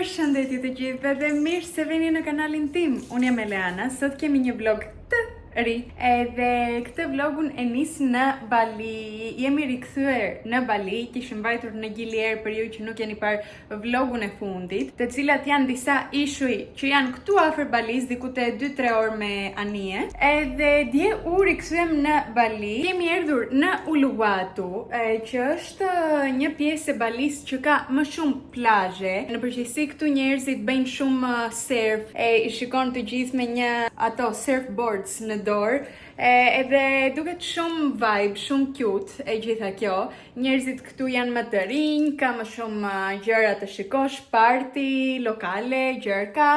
Përshëndetje të gjithëve dhe mirë se vini në kanalin tim. Unë jam Eleana, sot kemi një vlog të ri. Edhe këtë vlogun e nis në Bali. Jemi rikthyer në Bali, kishim vajtur në Gili Air për ju që nuk jeni parë vlogun e fundit, të cilat janë disa ishuj që janë këtu afër Balis, diku te 2-3 orë me anije. Edhe dje u rikthyem në Bali. Kemi erdhur në Uluwatu, e, që është një pjesë e Balis që ka më shumë plazhe. Në përgjithësi këtu njerëzit bëjnë shumë surf, e i shikon të gjithë me një ato surfboards në dorë. E, edhe duket shumë vibe, shumë cute e gjitha kjo. Njerëzit këtu janë më të rinj, ka më shumë gjëra të shikosh, party, lokale, gjëra ka.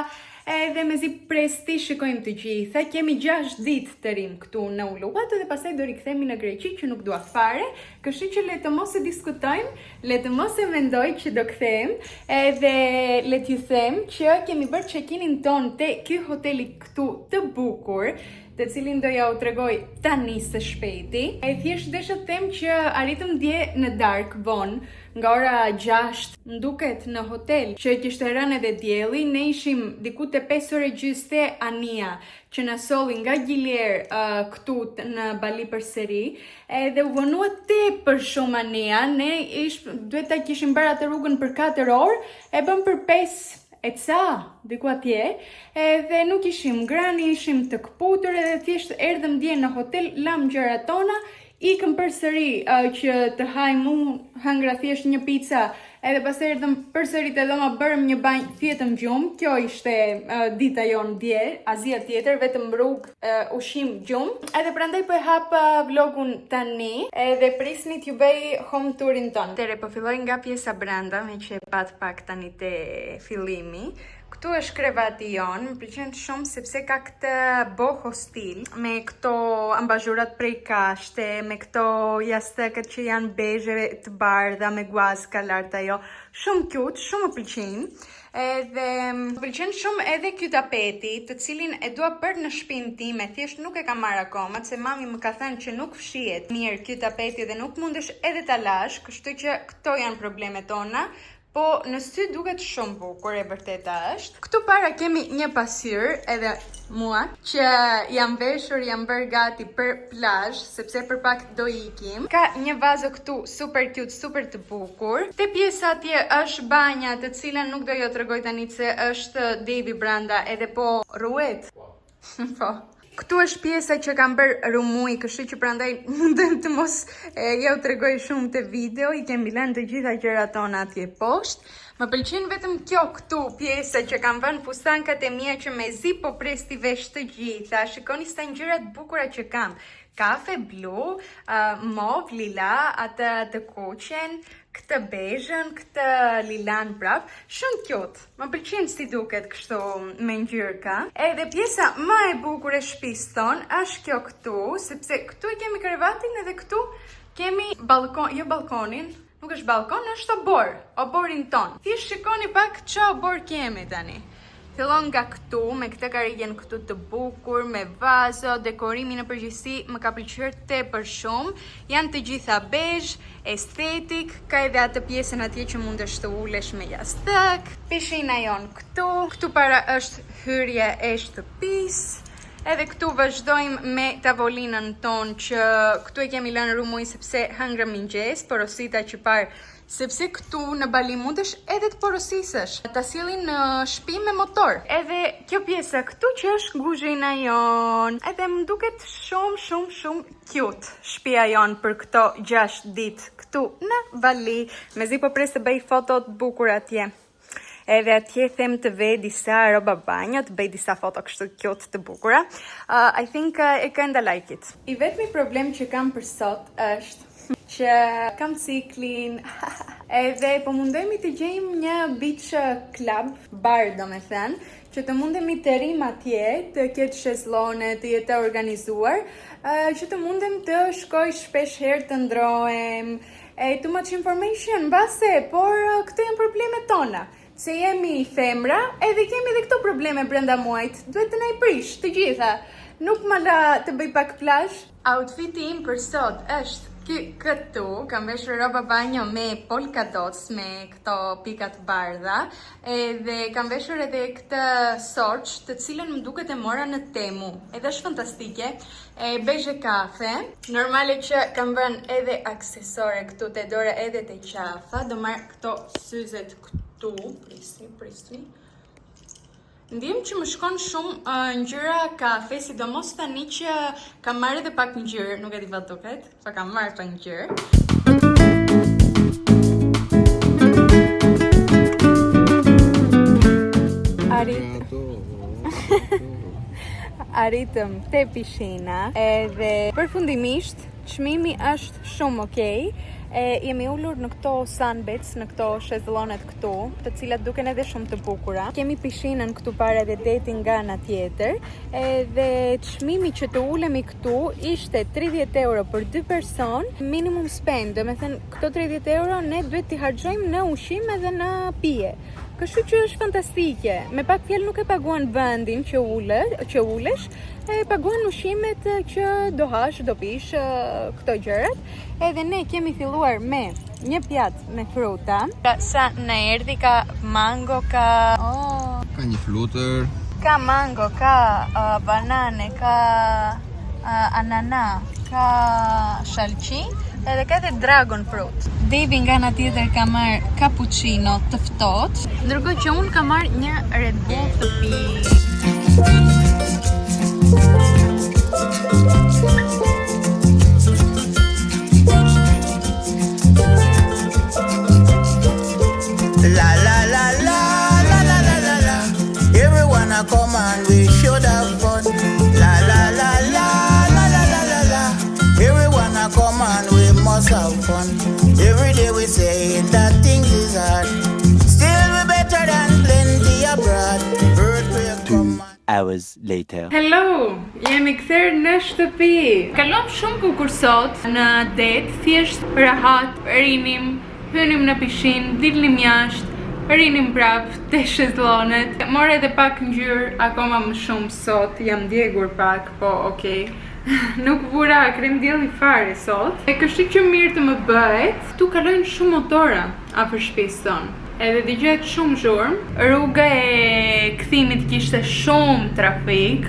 Edhe mezi pres t'i shikojmë të gjitha. Kemi 6 ditë të rim këtu në Uluwatu dhe pastaj do rikthehemi në Greqi që nuk dua fare. Kështu që le të mos e diskutojmë, le të mos e mendoj që do kthehem, edhe le t'ju them që kemi bërë check-inin ton te ky hoteli këtu të bukur, të cilin do ja u tregoj tani së shpejti. E thjesht desha të them që arritëm dje në darkë vonë, nga ora 6, më duket në hotel, që kishte rënë edhe dielli, ne ishim diku te 5 orë gjysë te anija, që na solli nga Gili Air këtu në Bali përsëri, edhe u vonua tepër shumë anija, ne ish, duhet ta kishim bërë atë rrugën për 4 orë, e bëm për 5 e ca, diku atje, edhe nuk ishim ngrënë, ishim të këputur edhe thjesht erdhëm dje në hotel, lam gjërat tona, ikëm përsëri që të hajmë unë hëngra thjesht një pizza, edhe pastaj erdhëm përsëri te dhoma, bërëm një banjë, fjetëm gjumë. Kjo ishte dita jonë dje, asgjë tjetër, vetëm rrugë, ushqim, gjumë. Edhe prandaj po e hap vlogun tani, edhe prisni t'ju bëj home tourin ton. Tere, po filloj nga pjesa brenda, me që e pat pak tani te fillimi. Këtu është krevati jon, më pëlqen shumë sepse ka këtë boho stil, me këto ambazhurat prej kashte, me këto jastëkët që janë bezhe të bardha me guaska lart ajo. Shumë cute, shumë më pëlqejnë. Edhe më pëlqen shumë edhe ky tapeti, të cilin e dua për në shtëpinë time, thjesht nuk e kam marrë akoma, se mami më ka thënë që nuk fshihet mirë ky tapeti dhe nuk mundesh edhe ta lash, kështu që këto janë problemet tona. Po në sy duket shumë bukur, e vërteta është. Këtu para kemi një pasqyrë edhe mua që jam veshur, jam bërë gati për plazh, sepse për pak do ikim. Ka një vazo këtu super cute, super të bukur. Te pjesa atje është banja, të cilën nuk do jo tregoj tani se është Devi brenda edhe po rruhet. Po. Këtu është pjesa që kam bërë rumuj, kështu që prandaj mundem të mos e, ja u tregoj shumë të video, i kemi lënë të gjitha gjërat tona atje poshtë. Më pëlqen vetëm kjo këtu pjesa që kam vënë fustankat e mia që mezi po pres t'i vesh të gjitha. Shikoni sa ngjyra të bukura që kam. Kafe, blu, mov, lila, atë të kuqen, këtë bezhën, këtë lilan prap. Shumë cute. Më pëlqen si duket kështu me ngjyrë ka. Edhe pjesa më e bukur e shtëpisë tonë është kjo këtu, sepse këtu e kemi krevatin edhe këtu kemi balkon, jo balkonin, nuk është balkon, është obor, oborin ton. Thjesht shikoni pak ça obor kemi tani. Fillon nga këtu, me këtë karrigen këtu të bukur, me vazo, dekorimi në përgjithësi më ka pëlqyer tepër shumë. Janë të gjitha bezh, estetik, ka edhe atë pjesën atje që mundesh të ulesh me jastëk. Pishina jon këtu, këtu para është hyrja e shtëpisë. Edhe këtu vazhdojmë me tavolinën tonë që këtu e kemi lënë rumuj sepse hëngrëm mëngjes, porosita që parë sepse këtu në Bali mundesh edhe të porosisësh. Ta sjellin në shtëpi me motor. Edhe kjo pjesa këtu që është kuzhina jon. Edhe më duket shumë shumë shumë cute shtëpia jon për këto 6 ditë këtu në Bali. Mezi po pres të bëj foto të bukura atje. Edhe atje them të ve disa roba banjo, të bëj disa foto kështu cute të bukura. I think I kinda like it. I vetmi problem që kam për sot është që kam ciklin edhe po mundojmi të gjejmë një beach club, bar do me thënë, që të mundemi të rim atje, të ketë shezlone, të jetë të organizuar, që të mundem të shkoj shpesh herë të ndrohem, e too much information, mbase, por këto janë problemet tona. Se jemi femra, edhe kemi edhe këto probleme brenda muajit, duhet të na i prish të gjitha. Nuk ma la të bëj pak plazh. Outfiti im për sot është Ky këtu, kam veshur rroba banjo me polka dots, me këto pika të bardha, edhe kam veshur edhe këtë sorç, të cilën më duket e mora në Temu. Edhe është fantastike. E bezhe kafe. Normale që kam vënë edhe aksesore këtu te dora edhe te qafa. Do marr këto syzet këtu. Prisni, prisni. Ndihem që më shkon shumë uh, ngjyra kafe, sidomos tani që kam marrë edhe pak ngjyrë, nuk e di pa duket, po kam marrë pak ngjyrë. Arrit. Arritëm te pishina edhe përfundimisht çmimi është shumë okej. E, jemi ulur në këto sunbeds, në këto shezllonet këtu, të cilat duken edhe shumë të bukura. Kemi pishinën këtu para dhe detin nga ana tjetër. Edhe çmimi që të ulemi këtu ishte 30 euro për dy person, minimum spend, do me thënë këto 30 euro ne duhet t'i harxhojmë në ushqim edhe në pije. Kështu që është fantastike. Me pak fjalë nuk e paguan vendin që ule, që ulesh, e paguan ushqimet që do hash, do pish, këto gjërat. Edhe ne kemi filluar me një pjatë me fruta. Sa na erdhi ka mango, ka oh. Ka një flutër. Ka mango, ka uh, banane, ka uh, anana, ka shalqi, edhe ka edhe dragon fruit. Devi nga ana tjetër ka marrë cappuccino të ftohtë, ndërkohë që unë kam marrë një Red Bull të pi. La la la la la la la la la. Everyone a come and we should have fun. La la la la la la la la la. Everyone a come and we must have fun. Every day we say that things is hard. Still we better than plenty abroad. Earthquake come and hours later. Hello, jemi kthyer në shtëpi. Kaluam shumë bukur sot në det, thjesht rahat, rinim, hynim në pishinë, dilnim jashtë, rinim prap te shezllonet. Mora edhe pak ngjyrë akoma më shumë sot, jam djegur pak, po okay. Nuk vura krem dielli fare sot. E kështu që mirë të më bëhet. Ktu kalojnë shumë motora afër shtëpisë tonë. Edhe dëgjohet shumë zhurmë. Rruga e kthimit kishte shumë trafik,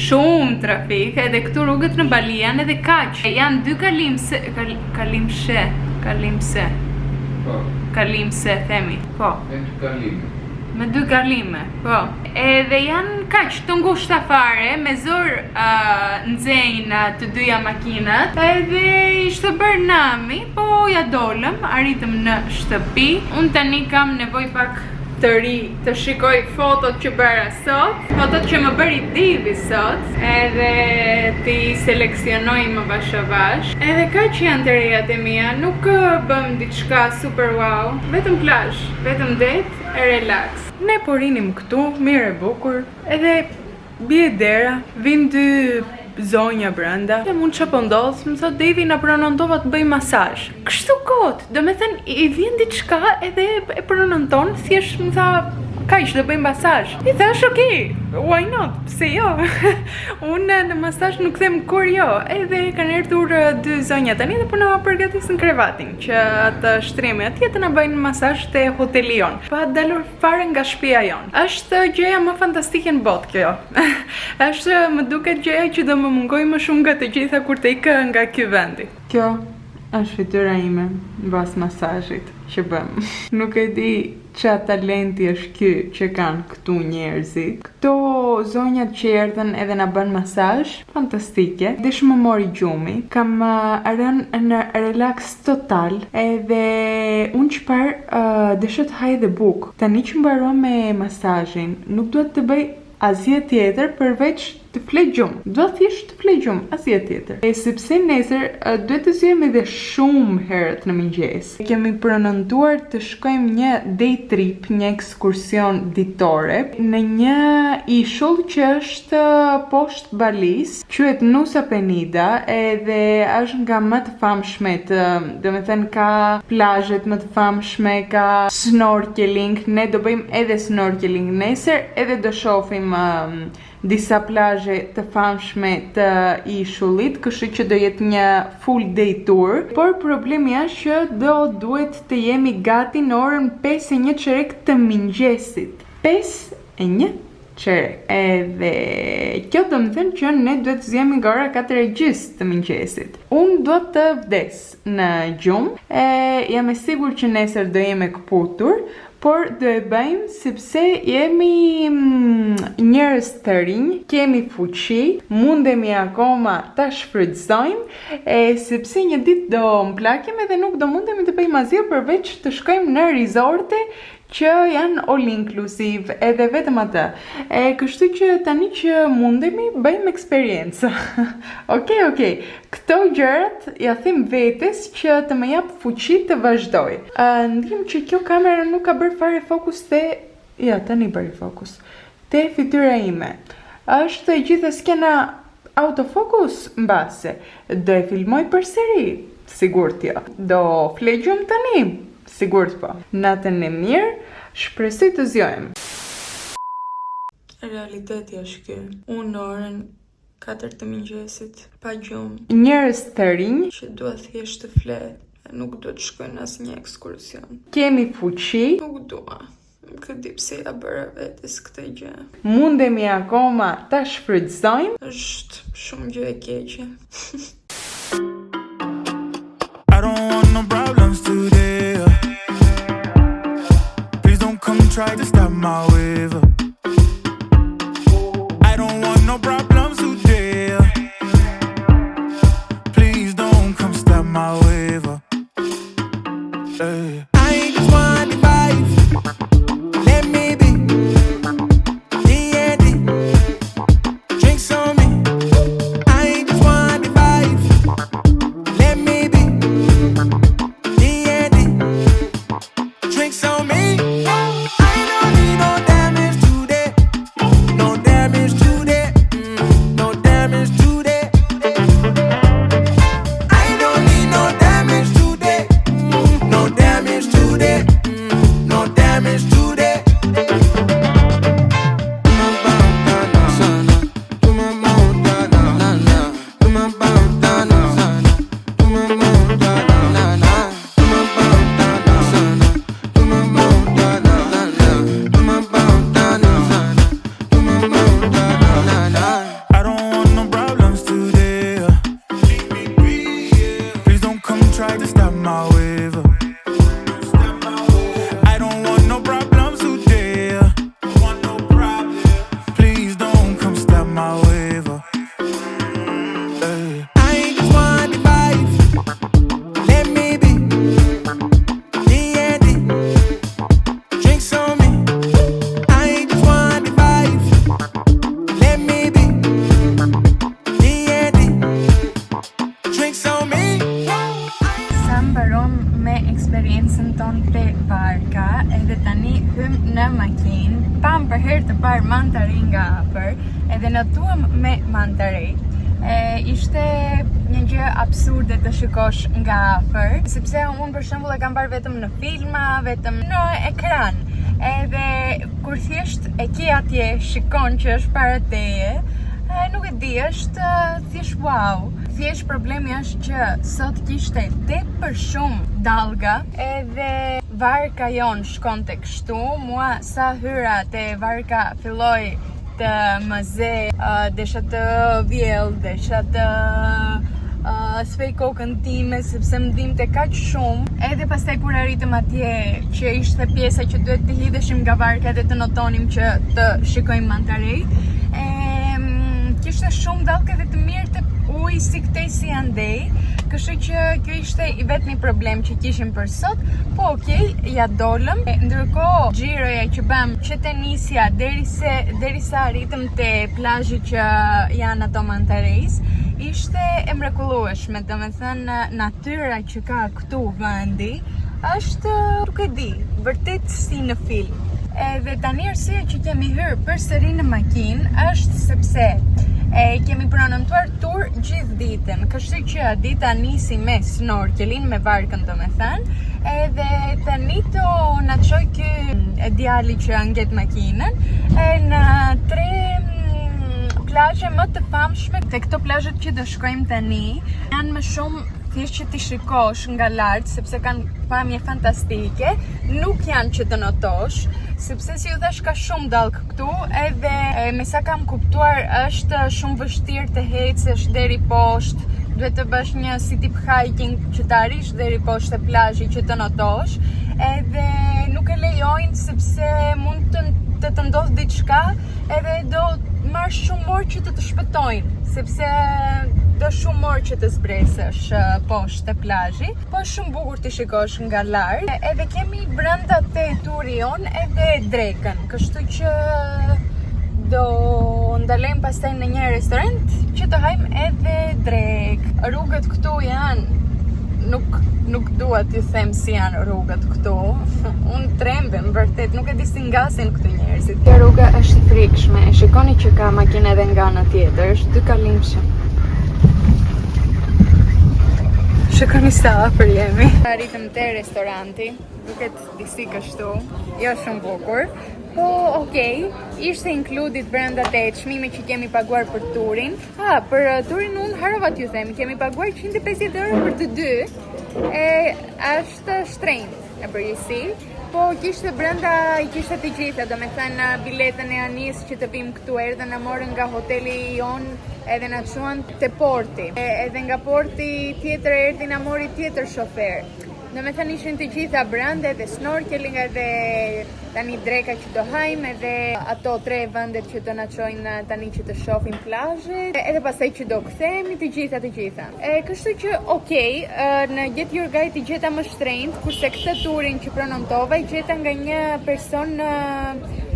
shumë trafik, edhe këtu rrugët në Bali janë edhe kaq. Janë dy kalimse, kal, kalimshe, kalimse. Po. Kalimse themi. Po. Me dy kalime. Me dy kalime, po. Edhe janë kaq të ngushta fare, me zor uh, nxejnë të dyja makinat. Edhe ishte bërë nami, po ja dolëm, arritëm në shtëpi. Unë tani kam nevojë pak të ri të shikoj fotot që bëra sot, fotot që më bëri Divi sot, edhe t'i seleksionoj më avash avash. Edhe kaq janë të rejat e mia, nuk bëm diçka super wow, vetëm plazh, vetëm det e relax. Ne po rinim këtu, mirë e bukur, edhe bie dera, vin dy zonja brenda. Dhe unë ça po ndodh, më thot Devi na prenontova të bëj masazh. Kështu kot, do me thënë i vjen diçka edhe e prenoton, thjesht më tha kaq do bëjmë masazh. I thash ok, why not? Pse jo? Unë në masazh nuk them kur jo. Edhe kanë erdhur dy zonja tani dhe po na përgatisin krevatin që të shtrihemi atje të na bëjnë masazh te hoteli jonë. Pa dalur fare nga shtëpia jonë. Është gjëja më fantastike në botë kjo. Është më duket gjëja që do më mungojë më shumë nga të gjitha kur të ikë nga ky vendi. Kjo është fytyra ime mbas masazhit që bëm. Nuk e di ça talenti është ky që kanë këtu njerëzit. Këto zonjat që erdhën edhe na bën masazh, fantastike. Desh më mori gjumi, kam rënë në relax total, edhe unë çfarë uh, desha të haj edhe bukë. Tani që mbaruam me masazhin, nuk dua të bëj asgjë tjetër përveç të fle gjumë. Dua thjesht të fle gjumë, asgjë tjetër. E sepse nesër duhet të zgjohem edhe shumë herët në mëngjes. Kemi prenotuar të shkojmë një day trip, një ekskursion ditore në një ishull që është poshtë Balis, quhet Nusa Penida edhe është nga më të famshmet, domethënë ka plazhet më të famshme, ka snorkeling, ne do bëjmë edhe snorkeling nesër, edhe do shohim uh, disa plazhe të famshme të ishullit, kështu që do jetë një full day tour, por problemi është që do duhet të jemi gati në orën 5 e një çerek të mëngjesit. 5 e një çerek. Edhe kjo do të thënë që ne duhet të zgjohemi nga ora 4 e gjysmë të mëngjesit. Unë do të vdes në gjumë, e jam e sigurt që nesër do jem e këputur, por do e bëjmë sepse jemi njerëz të rinj, kemi fuqi, mundemi akoma ta shfrytëzojmë, e sepse një ditë do mplakim edhe nuk do mundemi të bëjmë asgjë përveç të shkojmë në resorte që janë all inclusive edhe vetëm atë. E kështu që tani që mundemi bëjmë eksperiencë. Okej, okej. Këto gjërat ja them vetes që të më jap fuqi të vazhdoj. Ndihem që kjo kamera nuk ka bërë fare fokus te ja, tani bëri fokus. Te fytyra ime. Është e gjitha skena autofokus mbase. Do e filmoj përsëri. Sigurt jo. Do fle gjumë tani. Sigurt po. Natën e mirë, shpresoj të zgjohem. Realiteti është ky. Unë në orën 4 të mëngjesit, pa gjumë, Njerëz të rinj, që dua thjesht të fle, nuk do të shkoj në asnjë ekskursion. kemi fuqi, Nuk dua. Nuk e di pse ja bëra vetes këtë gjë. mundemi akoma ta shfrytëzojmë. Është shumë gjë e keqe. I don't want no problems today. Please don't come try to stop my wave. I don't want no problems today. Please don't come stop my wave. Hey. I ain't 25. Let me be. D&D. Drinks on me. I ain't 25. Let me be. D&D. Drinks on me. I don't need no damage today. No damage today. No damage today. I don't need no damage today. No damage today. No damage today. I don't want no problems today. Please don't come try to stop my wave. I don't want no problems today. Please don't come stop my wave. Hey. I ain't 25. Let me be. D&D. Drinks on me. I ain't 25. Let me be. D&D. Drinks on me. Sa mbarom me eksperiencën tonë te varka, edhe tani hym në makinë, pam për herë të parë manta ray nga afër, edhe notuam me manta ray. E, ishte një gjë absurde të shikosh nga afër, sepse unë për shembull e kam parë vetëm në filma, vetëm në ekran. Edhe kur thjesht e ke atje, shikon që është para teje, e, nuk e di, është thjesht wow. Thjesht problemi është që sot kishte tepër shumë dallga, edhe varka jon shkonte kështu, mua sa hyra te varka filloi të më ze, desha të vjell, desha të sfej kokën time sepse më dhimte kaq shumë. Edhe pastaj kur arritëm atje që ishte pjesa që duhet të hidheshim nga varka dhe të notonim që të shikojmë manta ray, e, kishte shumë dallgë dhe të mirë të ujë si këtej si andej, kështu që kjo ishte i vetmi problem që kishim për sot, po okej, ja dolëm. E, ndërkohë, xhiroja që bëm që te nisja derisa arritëm te plazhi që janë ato manta rays, ishte e mrekullueshme, domethënë natyra që ka këtu vendi është, nuk e di, vërtet si në film. Edhe tani arsyeja që kemi hyrë përsëri në makinë është sepse e kemi prenotuar tur gjithë ditën, kështu që dita nisi me snorkelin, me varkën domethënë, edhe tani do na çoj ky e djali që nget makinën, e në tre plazhe më të famshme. Te këto plazhet që do shkojmë tani janë më shumë thjesht që t'i shikosh nga lart sepse kanë pamje fantastike, nuk janë që të notosh, sepse si ju thash ka shumë dallgë këtu, edhe e, me sa kam kuptuar është shumë vështirë të ecësh deri poshtë, duhet të bësh një si tip hiking që të arrish deri poshtë te plazhi që të notosh, edhe nuk e lejojnë sepse mund të të, të ndodh diçka edhe do marr shumë orë që të të shpëtojnë, sepse do shumë orë që të zbresësh poshtë te plazhi. Po është shumë bukur të shikosh nga lart. Edhe kemi brenda te turi jon edhe drekën, kështu që do ndalojmë pastaj në një restorant që të hajmë edhe drekë. Rrugët këtu janë nuk nuk dua t'ju them si janë rrugët këtu. Unë trembem vërtet, nuk e di si ngasin këtu njerëzit. Kjo rruga është e frikshme. E shikoni që ka makinë edhe nga ana tjetër, është dy kalimshëm. Shikoni sa afër jemi. Arritëm te restoranti, duket disi kështu, jo shumë bukur. Po, okej, ishte included brenda te çmimi që kemi paguar për turin. Ah, për turin unë harrova t'ju them, kemi paguar 150 euro për të dy. E është shtrenjtë në përgjithësi, po kishte brenda i kishte të gjitha, do me thënë biletën e anis që të vim këtu, erdhën na morën nga hoteli jon edhe na çuan te porti. E, edhe nga porti tjetër erdhi na mori tjetër shofer. Do me thënë ishin të gjitha brenda edhe snorkeling edhe tani dreka që do hajmë edhe ato tre vendet që do na çojnë tani që të shohim plazhet edhe pastaj që do kthehemi të gjitha të gjitha. E, kështu që okej, në Get Your Guide i gjeta më shtrenjtë, kurse këtë turin që prenotova i gjeta nga një person në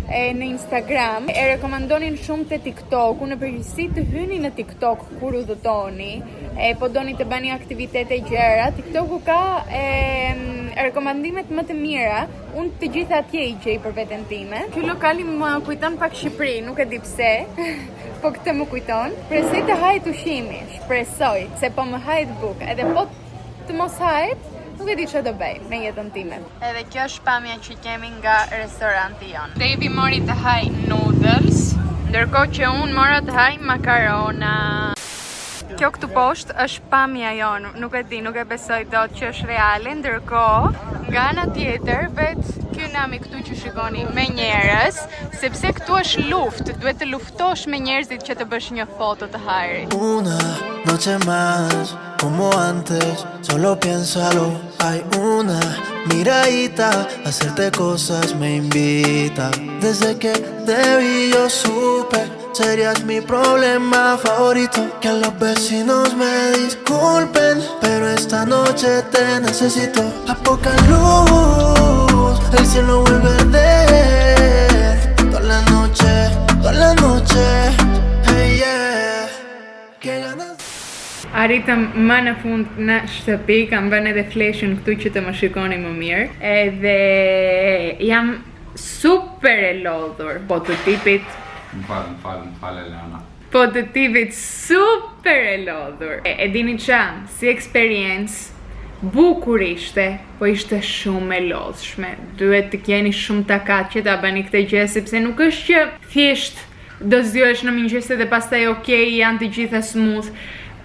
e, në Instagram. E rekomandonin shumë te TikToku, në përgjithësi të hyni në TikTok kur udhëtoni, e po doni të bëni aktivitete gjëra, TikToku ka e, rekomandimet më të mira. Unë të gjitha atje i gjej për veten time. Ky lokali më kujton pak Shqipëri, nuk e di pse, po këtë më kujton. Shpresoj të hahet ushqimi, shpresoj, se po më hahet bukë, edhe po të mos hahet, nuk e di çfarë do bëj me jetën time. Edhe kjo është pamja që kemi nga restoranti jon. Davi mori të haj noodles, ndërkohë që unë mora të haj makarona. Kjo këtu poshtë është pamja jonë, nuk e di, nuk e besoj dot që është reale, ndërkohë nga ana tjetër vet ky nami këtu që shikoni me njerëz, sepse këtu është luftë, duhet të luftosh me njerëzit që të bësh një foto të hajrit. Una noche más, como antes, solo piénsalo. Hay una miradita, hacerte cosas me invita. Desde que te vi yo supe, serías mi problema favorito. Que los vecinos me disculpen, pero esta noche te necesito. A poca luz, el cielo vuelve a arder. Toda la noche, toda la noche, hey yeah. Qué ganas. Arritëm më në fund në shtëpi, kam vënë edhe fleshin këtu që të më shikoni më mirë. Edhe jam super e lodhur, po të tipit Më fal, më fal, më fal Elena. Po të tipit super e lodhur. E dini qa, si eksperiencë, bukur ishte, po ishte shumë e lodhshme. Duhet të keni shumë takat që ta bëni këtë gjë, sepse nuk është që thjesht do zgjohesh në mëngjes dhe pastaj okej, janë të gjitha smooth.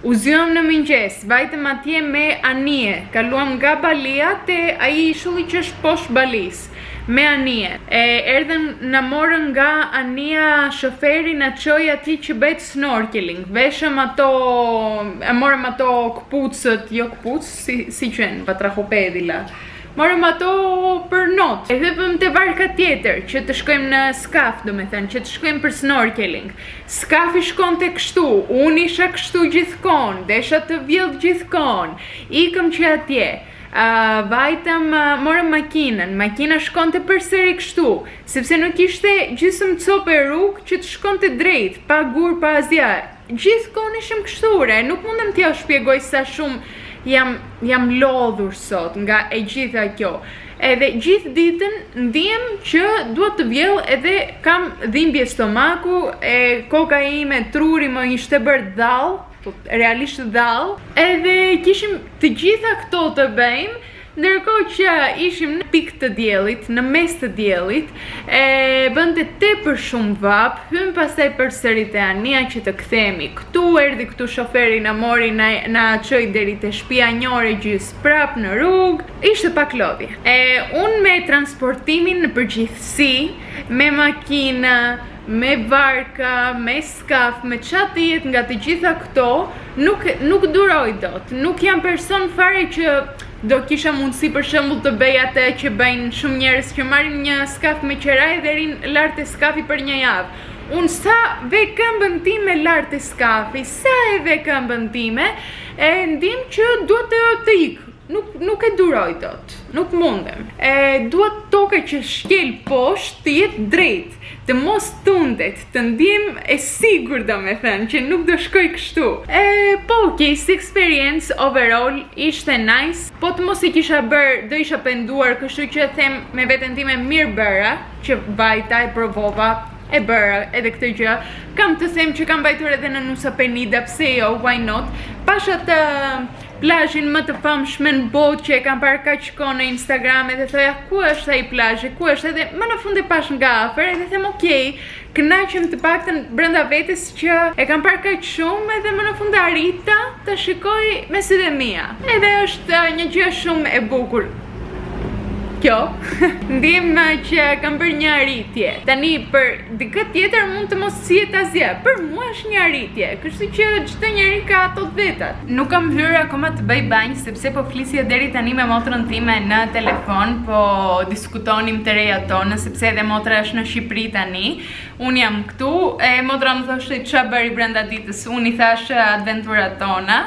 U zgjuam në mëngjes, vajtëm atje me anije, kaluam nga Balia te ai ishulli që është poshtë Balis, me anije. E erdhën na morën nga anija shoferi na çoi atje që bëhet snorkeling. Veshëm ato, e morëm ato këpucët, jo këpucë, si quhen, batrahopedila. Morëm ato për not. Edhe vëm te varka tjetër që të shkojmë në skaf, do me thënë, që të shkojmë për snorkeling. Skafi shkonte kështu, unë isha kështu gjithkohën, desha të vjell gjithkohën. Ikëm që atje. Vajtëm, morëm makinën, makina shkonte përsëri kështu, sepse nuk ishte gjysmë copë e rrugë që të shkonte drejt, pa gur, pa asgjë. Gjithkohën ishim kështu, re, nuk mundem t'ja shpjegoj sa shumë jam lodhur sot nga e gjitha kjo. Edhe gjithë ditën ndihem që dua të vjell edhe kam dhimbje stomaku, e koka ime, truri më ishte bërë dhall, po, realisht dhall. Edhe kishim të gjitha këto të bëjmë. Ndërkohë që ishim në pikë të diellit, në mes të diellit, e bënte tepër shumë vapë, hymë pastaj përsëri te anija që të kthehemi këtu, erdhi këtu shoferi na mori na na çoi deri te shtëpia një orë e gjysmë prapë në rrugë, ishte pak lodhje. E unë me transportimin në përgjithësi, me makinë, me varka, me skaf, me ça të jetë nga të gjitha këto, nuk nuk duroj dot. Nuk jam person fare që do kisha mundësi për shembull të bëj atë që bëjnë shumë njerëz që marrin një skaf me qera dhe rrinë lart te skafi për një javë. Unë sa ve këmbën time lart te skafi, sa e ve këmbën time, e ndihem që dua të të ik. Nuk nuk e duroj dot, nuk mundem. E dua toka që shkel poshtë të jetë drejt, të mos tundet, të ndihem e sigurt domethënë që nuk do shkoj kështu. E po okay, si eksperiencë overall ishte nice, po të mos e kisha bërë do isha penduar, kështu që them me veten time mirë bëra që vajta e provova e bëra edhe këtë gjë. Kam të them që kam vajtur edhe në Nusa Penida, pse jo, why not? Pashë atë plazhin më të famshme në botë që e kam parë kaq kohë në Instagram edhe thoja ku është ai plazhi, ku është edhe më në fund e pashë nga afër edhe them ok, kënaqem të paktën brenda vetes që e kam parë kaq shumë edhe më në fund arrita ta shikoj me sytë e mia. Edhe është eh, një gjë shumë e bukur. Kjo, ndihem që kam bërë një arritje. Tani për dikë tjetër mund të mos jetë asgjë. Për mua është një arritje, kështu që çdo njeri ka ato të vetat. Nuk kam hyrë akoma të bëj banjë sepse po flisja deri tani me motrën time në telefon, po diskutonim të rejat tona sepse edhe motra është në Shqipëri tani. Unë jam këtu, e motra më thoshte ça bëri brenda ditës, unë i thashë adventurat tona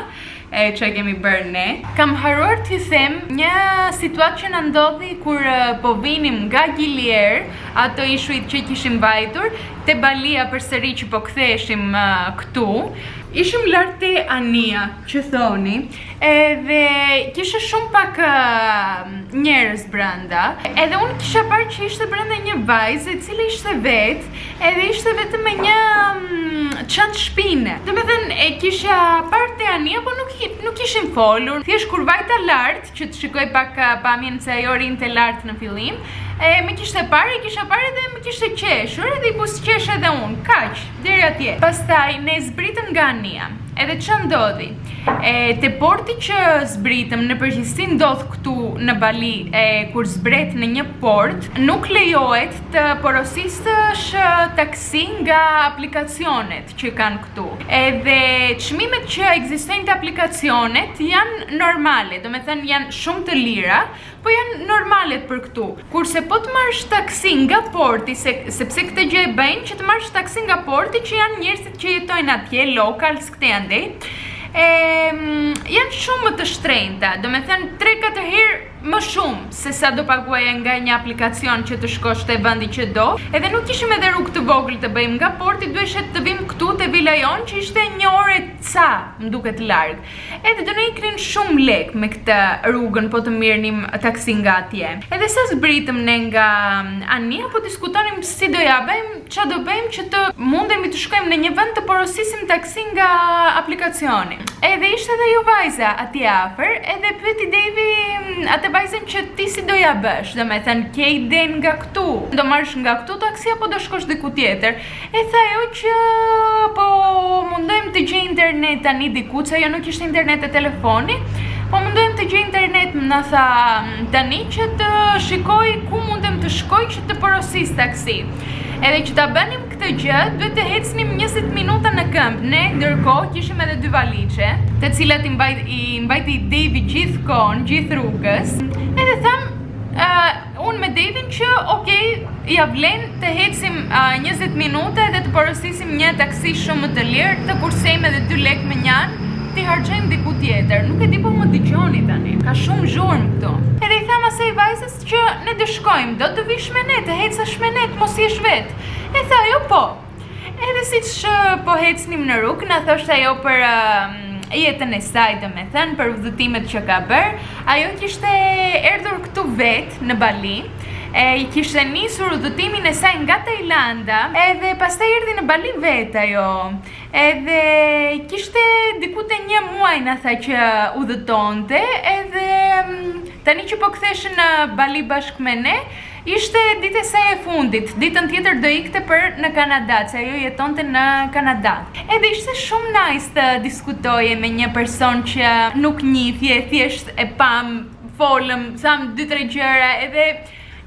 e që kemi bërë ne. Kam harruar t'ju them një situatë që na ndodhi kur po vinim nga Gili Air, ato ishujt që kishim vajtur, te Balia përsëri që po ktheheshim këtu. Ishim lart te anija, që thoni, edhe kisha shumë pak njerëz brenda. Edhe unë kisha parë që ishte brenda një vajzë e cila ishte vetë, Edhe ishte vetëm me një mm, çantë shpine. Domethënë, e kisha parë te anija, po nuk, nuk kishim folur. Thjesht kur vajta lart, që të shikoj pak pamjen se ajo rrinte lart në fillim, e më kishte parë, e kisha parë edhe më kishte qeshur, edhe i buzëqesha edhe unë, kaq, deri atje. Pastaj, ne zbritëm nga anija. Edhe ça ndodhi? E, te porti që zbritëm, në përgjithësi ndodh këtu në Bali, e, kur zbret në një port, nuk lejohet të porosisësh taksi nga aplikacionet që kanë këtu. Edhe çmimet që ekzistojnë te aplikacionet janë normale, domethënë janë shumë të lira, po janë normale për këtu. Kurse po të marrësh taksi nga porti, se, sepse këtë gjë e bëjnë që të marrësh taksi nga porti që janë njerëzit që jetojnë atje, locals këtej andej, e, janë shumë më të shtrenjta, domethënë 3-4 herë më shumë se sa do paguaje nga një aplikacion që të shkosh te vendi që do. Edhe nuk kishim edhe rrugë të vogël të bëjmë nga porti, duheshe të vim këtu te vila jonë që ishte një orë e ca, më duket larg. Edhe do na iknin shumë lek me këtë rrugën po të mirrnim taksi nga atje. Edhe sa zbritëm ne nga anija, po diskutonim si do ja bëjmë, ça do bëjmë që të mundemi të shkojmë në një vend të porosisim taksi nga aplikacioni. Edhe ishte edhe ajo vajza atje afër, edhe pyeti Devi mm, atë vajzën që ti si do ja bësh, domethënë ke idenë nga këtu, do marrësh nga këtu taksi apo do shkosh diku tjetër. E tha ajo që po mundohem të gjej internet tani diku, se ajo nuk kishte internet te telefoni, po mundohem të gjej internet na tha mm, tani që të shikoj ku mundem të shkoj që të porosis taksi. Edhe që ta bënim këtë gjë, duhet të ecnim 20 minuta në këmbë. Ne ndërkohë kishim edhe dy valixhe, të cilat i mbajt i mbajti Devi gjithë kohën, gjithë rrugës. Edhe thamë, uh, unë me Devin që ok, ja vlen të ecim uh, 20 minuta edhe të porosisim një taksi shumë më të lirë, të kursejmë edhe 2 lekë mënjanë, t'i harxhojmë diku tjetër. Nuk e di po më dëgjoni tani. Ka shumë zhurmë këtu. Edhe i thamë asaj vajzës që ne do shkojmë, do të vish me ne, të ecësh me ne, të mos jesh vetë. E tha ajo po. Edhe siç po ecnim në rrugë, na thoshte ajo për uh, jetën e saj, domethënë, për udhëtimet që ka bërë. Ajo kishte erdhur këtu vetë në Bali. E i kishte nisur udhëtimin e saj nga Tajlanda, edhe pastaj erdhi në Bali vetë ajo. Edhe kishte diku te një muaj na tha që udhëtonte, edhe tani që po ktheheshin në Bali bashkë me ne, ishte dita e saj e fundit. Ditën tjetër do ikte për në Kanada, se ajo jetonte në Kanada. Edhe ishte shumë nice të diskutoje me një person që nuk njihje, thjesht e pam, folëm, thamë dy tre gjëra, edhe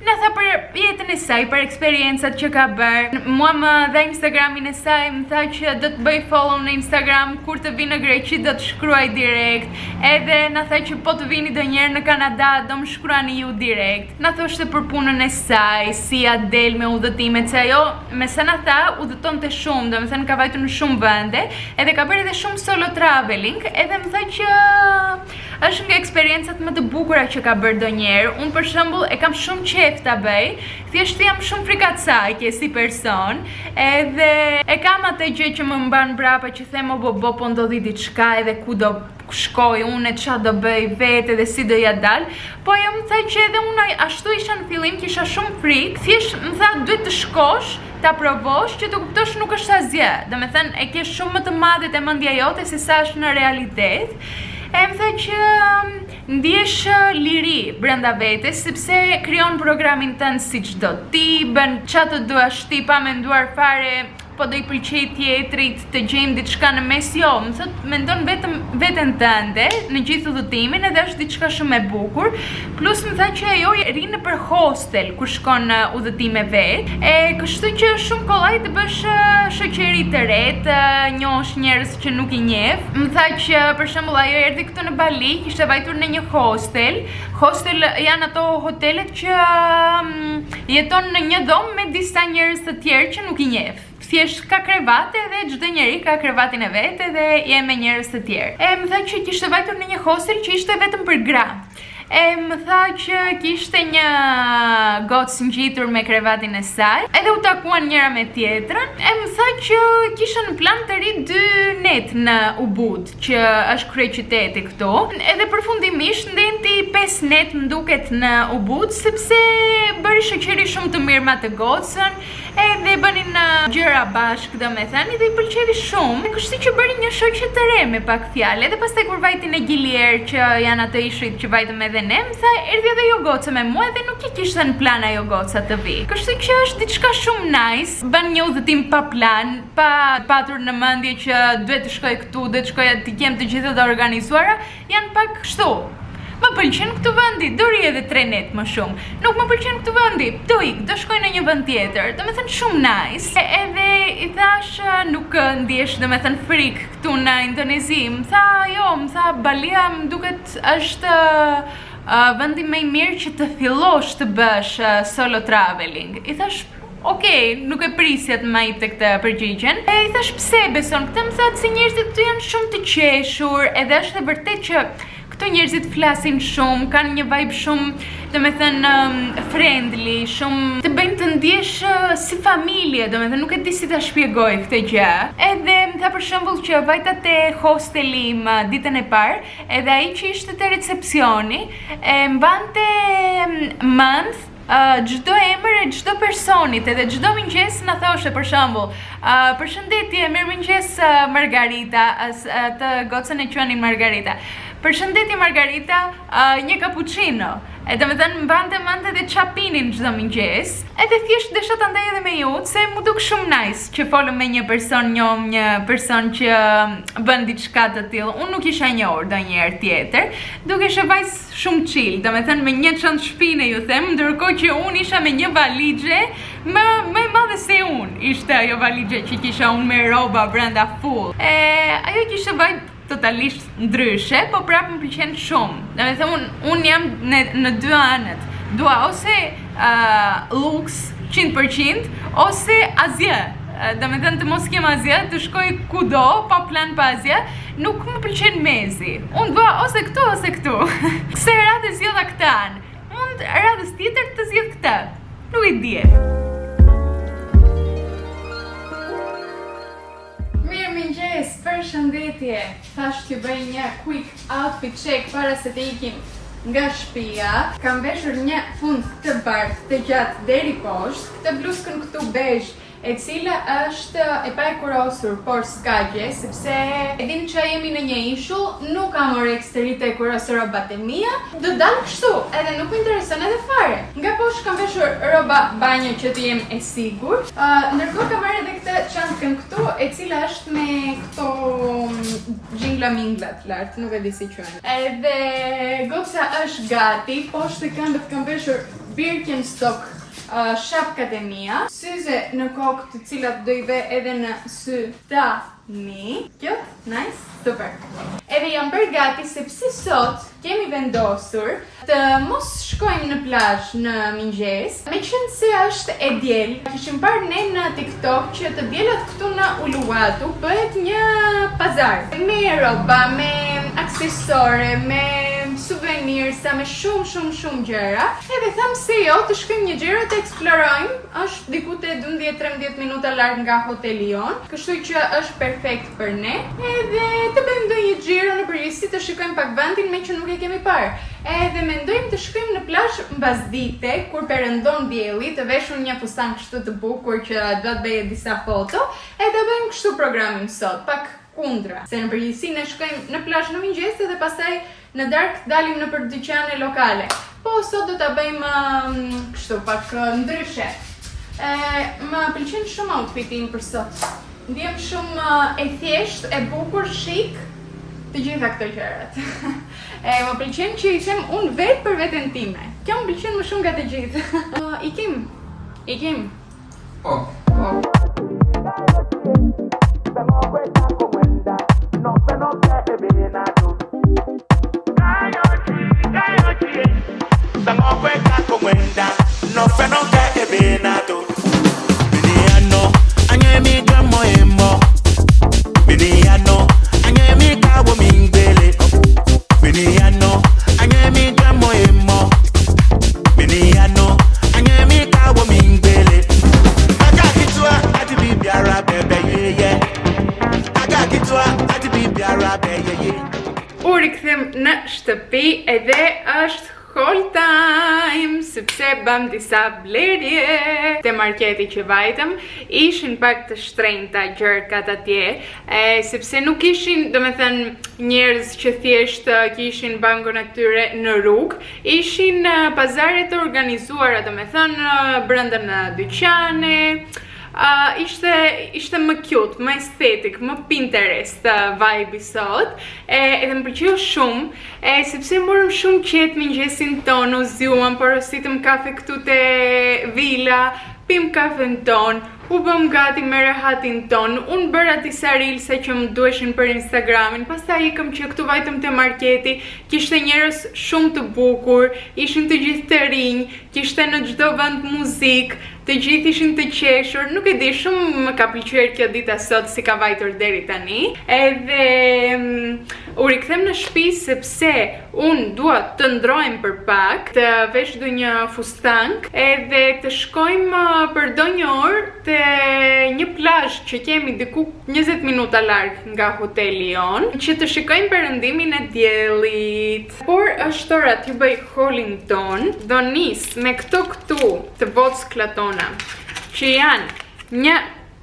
na tha për jetën e saj, për eksperiencat që ka bërë. Mua më dha Instagramin e saj, më tha që do të bëj follow në Instagram, kur të vi në Greqi do të shkruaj direkt. Edhe na tha që po të vini ndonjëherë në Kanada, do më shkruani ju direkt. Na thoshte për punën e saj, si ja del me udhëtimet, se ajo me sa na tha udhëtonte shumë, domethënë ka vajtur në shumë vende, edhe ka bërë edhe shumë solo traveling, edhe më tha që është nga eksperiencat më të bukura që ka bërë ndonjëherë. Unë për shembull e kam shumë qejf ta bëj, thjesht jam shumë frikacake si person, edhe e kam atë gjë që më mban mbrapa që them o bo bo po ndodhi diçka edhe ku do shkoj unë e ça do bëj vetë edhe si do ja dal, po ajo më tha që edhe unë ashtu isha në fillim, kisha shumë frikë, thjesht më tha duhet të shkosh, ta provosh që të kuptosh nuk është asgjë. Domethënë e ke shumë më të madhe te mendja jote se sa është në realitet. E më tha që ndihesh liri brenda vetes sepse krijon programin tënd siç do ti, bën ça të duash ti pa menduar fare po do i pëlqej tjetrit, të gjejmë diçka në mes, jo, më thot, mendon vetëm veten tënde në gjithë udhëtimin edhe është diçka shumë e bukur. Plus më tha që ajo rri nëpër hostel kur shkon në udhëtime vet, e kështu që është shumë kollaj të bësh shoqëri të re, të njohësh njerëz që nuk i njeh. Më tha që për shembull ajo erdhi këtu në Bali, kishte vajtur në një hostel. Hostel janë ato hotelet që jeton në një dhomë me disa njerëz të tjerë që nuk i njeh. Thjesht ka krevate dhe çdo njeri ka krevatin e vet edhe je me njerëz të tjerë. E më tha që kishte vajtur në një hostel që ishte vetëm për gra. E më tha që kishte një gocë ngjitur me krevatin e saj, edhe u takuan njëra me tjetrën. E më tha që kisha në plan të rri dy net në Ubud, që është kryeqyteti këtu. Edhe përfundimisht ndejti 5 net më duket në Ubud, sepse bëri shoqëri shumë të mirë me atë gocën, edhe bënin gjëra bashkë, domethënë, dhe i pëlqeu shumë. Kështu që bëri një shoqe të re me pak fjalë. Edhe pastaj kur vajti në Gili Air, që janë ato ishujt që vajtëm edhe ne, më tha erdhi edhe ajo goca me mua dhe nuk e kishte në plan ajo goca të vi. Kështu që është diçka shumë nice, bën një udhëtim pa plan, pa patur në mendje që duhet të shkoj këtu, duhet të shkoj aty, t'i kem të gjitha të organizuara, janë pak kështu. Më pëlqen këtu vendi, do rri edhe 3 net më shumë. Nuk më pëlqen këtu vendi, do ik, do shkoj në një vend tjetër. Domethënë shumë nice. E, edhe i thash nuk ndjesh domethënë frikë këtu në Indonezi. Më tha, jo, më tha Balia më duket është vendi më i mirë që të fillosh të bësh solo traveling. I thash, Okej, nuk e prisja të ma jepte këtë përgjigjen. E i thash pse e beson këtë, më tha se njerëzit këtu janë shumë të qeshur, edhe është e vërtet që këtu njerëzit flasin shumë, kanë një vibe shumë, domethënë, friendly, shumë të bëjnë të ndjesh si familje, domethënë, nuk e di si ta shpjegoj këtë gjë. Edhe më tha për shembull që vajta te hosteli im ditën e parë, edhe ai që ishte te recepsioni, e mbante mend çdo emër e çdo personit edhe çdo mëngjes na thoshte për shembull, përshëndetje, mirëmëngjes Margarita, atë gocën e quanin Margarita. Përshëndetje Margarita, një cappuccino. E domethënë mbante mend edhe ça pinin çdo mëngjes. Edhe thjesht desha ta ndaj edhe me ju, se m'u duk shumë nice që folëm me një person, njohëm një person që bën diçka të tillë. Unë nuk isha njohur ndonjëherë tjetër, dukej vajzë shumë chill, domethënë me një çantë shpine ju them, ndërkohë që unë isha me një valixhe më më e madhe se unë, ishte ajo valixhe që kisha unë me rroba brenda full. E ajo kishte vibe totalisht ndryshe, po prapë më pëlqen shumë. Domethënë unë un jam në në dy anët. Dua ose uh, luks 100% ose asgjë. Domethënë të mos kem asgjë, të shkoj kudo, pa plan pa asgjë, nuk më pëlqen mezi. Unë dua ose këtu ose këtu. Kësaj radhe zgjodha këtë anë. Mund radhës tjetër të zgjedh këtë. Nuk i dihet. Mirëmëngjes, përshëndetje. Thash t'ju bëj një quick outfit check para se të ikim. nga shtëpia. Kam veshur një fund të bardhë të gjatë deri poshtë, këtë bluzkën këtu bezh e cila është e pahekurosur, por s'ka gjë, sepse e dim që jemi në një ishull, nuk kam oreks të ri të hekuros rrobat e mia, do dal kështu, edhe nuk më intereson edhe fare. Nga poshtë kam veshur rroba banjo që të jem e sigurt. Uh, ndërkohë kam marrë edhe këtë çantkën këtu, e cila është me këto xhingla minglat lart, nuk e di si quhen. Edhe goca është gati, poshtë këmbët kam veshur Birkenstock uh, shapkat e mia, syze në kokë të cilat do i ve edhe në sy tani. Cute, nice, super. Edhe jam bërë gati sepse sot kemi vendosur të mos shkojmë në plazh në mëngjes, meqenëse është e diel. Kishim parë ne në TikTok që të dielat këtu në Uluwatu bëhet një pazar me rroba, me aksesore, me suvenirsa, me shumë shumë shumë gjëra. Edhe thamë se jo, të shkojmë një xhiro të eksplorojmë, është diku te 12-13 minuta larg nga hoteli jonë, kështu që është perfekt për ne. Edhe të bëjmë ndonjë xhiro në përgjithësi të shikojmë pak vendin me që nuk e kemi parë. Edhe mendojmë të shkojmë në plazh mbasdite kur perëndon dielli, të veshur një fustan kështu të bukur që dua të bëj disa foto, e të bëjmë kështu programin sot, pak kundra. Se në përgjithësi ne shkojmë në plazh në mëngjes edhe pastaj në darkë dalim nëpër dyqane lokale. Po sot do ta bëjmë um, kështu pak uh, ndryshe. E, më pëlqen shumë outfiti im për sot. Ndihem shumë uh, e thjeshtë, e bukur, chic, të gjitha këto gjërat. e më pëlqen që i them unë vetë për veten time. Kjo më pëlqen më shumë nga të gjithë. Uh, ikim. Ikim. Po. Po. U rikthyem në shtëpi edhe është haul time, sepse bëm disa blerje te marketi që vajtëm, ishin pak të shtrenjta gjërat atje, e, sepse nuk ishin, domethënë, njerëz që thjesht kishin bankon e tyre në rrugë, ishin pazare të organizuara, domethënë, brenda në dyqane, Uh, ishte, ishte më cute, më estetik, më Pinterest uh, vibe sot e, edhe më pëlqeu shumë e, sepse morëm shumë qetë mëngjesin tonë, u zgjuam, porositëm kafe këtu te vila, pim kafen tonë, u bëm gati me rehatin tonë, unë bëra disa reelsa që më duheshin për Instagramin, pastaj ikëm që këtu vajtëm te marketi, kishte njerëz shumë të bukur, ishin të gjithë të rinj, kishte në çdo vend muzikë, të gjithë ishin të qeshur, nuk e di, shumë më ka pëlqyer kjo dita sot si ka vajtur deri tani. Edhe mm, u rikthem në shtëpi sepse unë dua të ndrohem për pak, të vesh ndonjë fustank edhe të shkojmë uh, për ndonjë orë te një plazh që kemi diku 20 minuta larg nga hoteli jonë, që të shikojmë perëndimin e diellit. Por është ora t'ju bëj haulin tonë, do nis me këto këtu të vockla tona, që janë një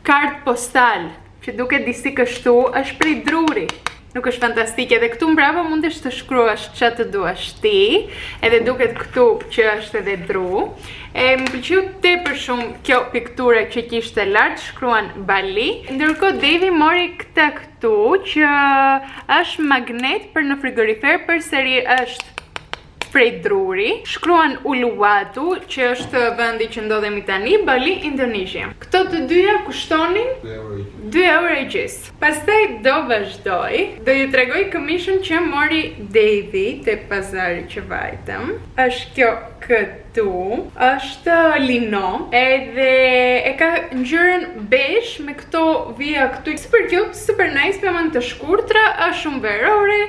kartë postal që duket disi kështu, është prej druri. Nuk është fantastike dhe këtu mbrapa mundesh të shkruash ça të duash ti, edhe duket këtu që është edhe dru. E më pëlqeu tepër shumë kjo piktura që kishte lart, shkruan Bali. Ndërkohë Devi mori këtë këtu që është magnet për në frigorifer, përsëri është prej druri. Shkruan Uluwatu, që është vendi që ndodhemi tani, Bali, Indonesia. Këto të dyja kushtonin 2 euro e gjysë. Pastaj do vazhdoj, do ju tregoj këmishën që mori Devi te pazari që vajtëm. Është kjo këtu, është lino, edhe e ka ngjyrën beige me këto vija këtu. Super cute, super nice, me mëngë të shkurtra, është shumë verore,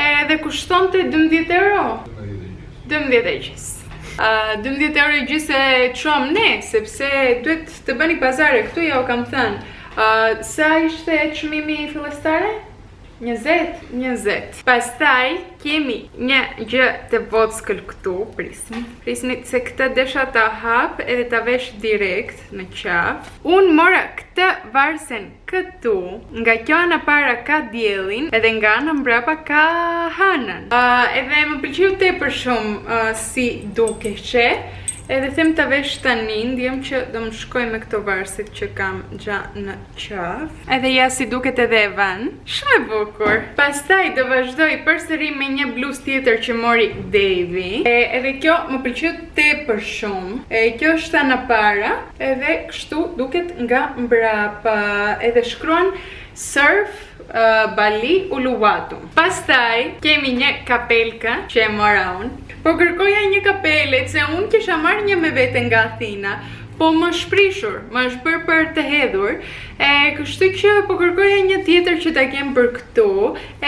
edhe kushtonte 12 euro. 12 e gjysë. Uh, 12 euro e gjysë e çuam ne, sepse duhet të bëni pazare, këtu ja u kam thënë. Uh, sa ishte çmimi fillestare? 20, 20. Pastaj kemi një gjë të vockël këtu, prisni. Prisni se këtë desha ta hap edhe ta vesh direkt në qafë. Unë mora këtë varsen këtu, nga kjo ana para ka diellin edhe nga ana mbrapa ka hënën. Uh, edhe më pëlqeu tepër shumë uh, si dukeshe. Edhe them ta vesh tani, ndihem që do më shkojë me këto varësit që kam gja në qafë. Edhe ja si duket edhe e vënë. Shumë e bukur. Pastaj do vazhdoj përsëri me një bluzë tjetër që mori Devi. E, edhe kjo më pëlqeu tepër shumë. E, kjo është ana para. Edhe kështu duket nga mbrapa. Edhe shkruan Surf uh, Bali Uluwatu. Pastaj kemi një kapelka që e mora unë. Po kërkoja një kapele se unë kisha marrë një me vete nga Athina, po më është prishur, më është bërë për të hedhur, e kështu që po kërkoja një tjetër që ta kem për këtu,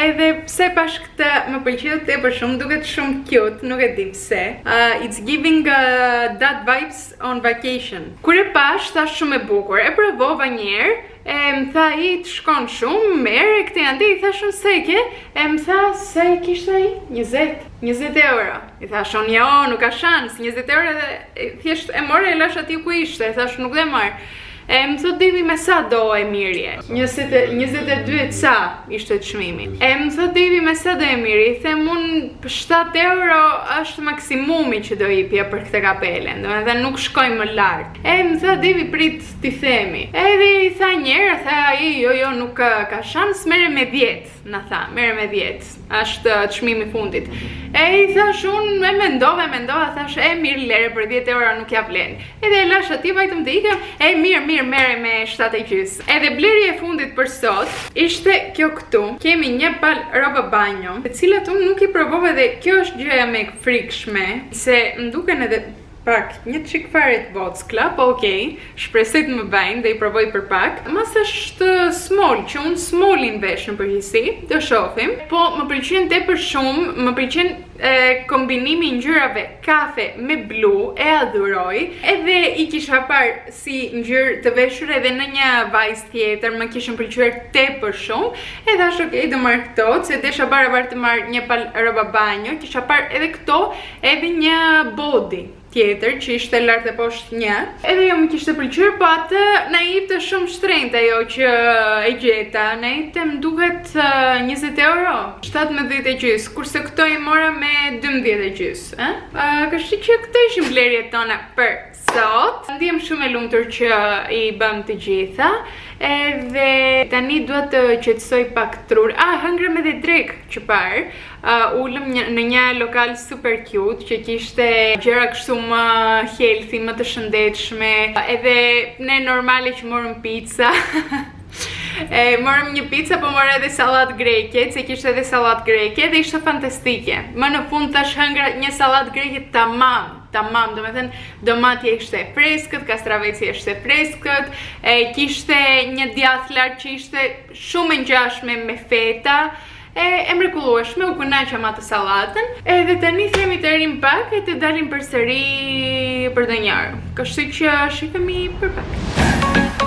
edhe pse pash këtë më pëlqeu tepër shumë, duket shumë cute, nuk e di pse. Uh, it's giving uh, that vibes on vacation. Kur e pash, thash shumë e bukur. E provova një herë, e më tha i të shkon shumë, merre këtë andej, i thash unë sa e ke, e më tha sa e kishte ai? 20, 20 euro. I thash unë jo, nuk ka shans, 20 euro edhe thjesht e mora e lash aty ku ishte, e thash nuk do e marr. E më thot Devi me sa do e merrje 22 e ca ishte çmimi E më thot Devi me sa do e merrje I them unë 7 euro është maksimumi që do jepja për këtë kapelen Domethënë nuk shkoj më lart E më tha Devi prit t'i themi Edhe i tha njëherë, tha ai jo jo nuk ka, ka shans merre me 10 Na tha, merre me 10 është çmimi i fundit. E i thash unë, e mendova, e mendova, thash, e mirë lere për 10 euro nuk ja vlen. Edhe e lash aty, vajtëm të ikëm, e mirë, mirë, merre me 7 e gjys. Edhe blerja e fundit për sot, ishte kjo këtu. Kemi një palë rroba banjo, të cilat unë nuk i provova dhe kjo është gjëja më e frikshme, se më duken edhe pak, një çik fare të vockla, po okej, shpresoj të më bëjnë dhe i provoj për pak. Masa është small, që unë smallin vesh në përgjithësi, do shohim. Po më pëlqen tepër shumë, më pëlqen e, kombinimi i ngjyrave kafe me blu, e adhuroj. Edhe i kisha parë si ngjyrë të veshur edhe në një vajzë tjetër, më kishin pëlqyer tepër shumë. E thash okej, do marr këto, se desha barabar të marr një palë rroba banjo, kisha parë edhe këto, edhe një body tjetër që ishte lart e poshtë një. Edhe jo më kishte pëlqyer, po atë na jepte shumë shtrenjtë ajo që e gjeta. Na jepte më duket 20 euro, 17 e gjys, kurse këto i mora me 12 e gjys, ë? Uh, kështu që këto ishin blerjet tona për sot. Ndihem shumë e lumtur që i bëm të gjitha. Edhe tani dua të qetësoj pak trur. Ah, hëngrëm edhe drekë që parë. Uh, ulëm një, në një lokal super cute që kishte gjëra kështu më healthy, më të shëndetshme. Edhe ne normale që morëm pizza. E, morëm një pizza, po mora edhe sallatë greke, se kishte edhe sallatë greke dhe ishte fantastike. Më në fund tash hëngra një sallatë greke tamam, tamam, domethënë domatja ishte e freskët, kastraveci ishte e freskët, e kishte një djathë lart që ishte shumë e ngjashme me feta, e, e mrekullueshme, u kënaqa me atë sallatën, edhe tani themi të rrim pak e të dalim përsëri për ndonjë orë. Kështu që shihemi për pak.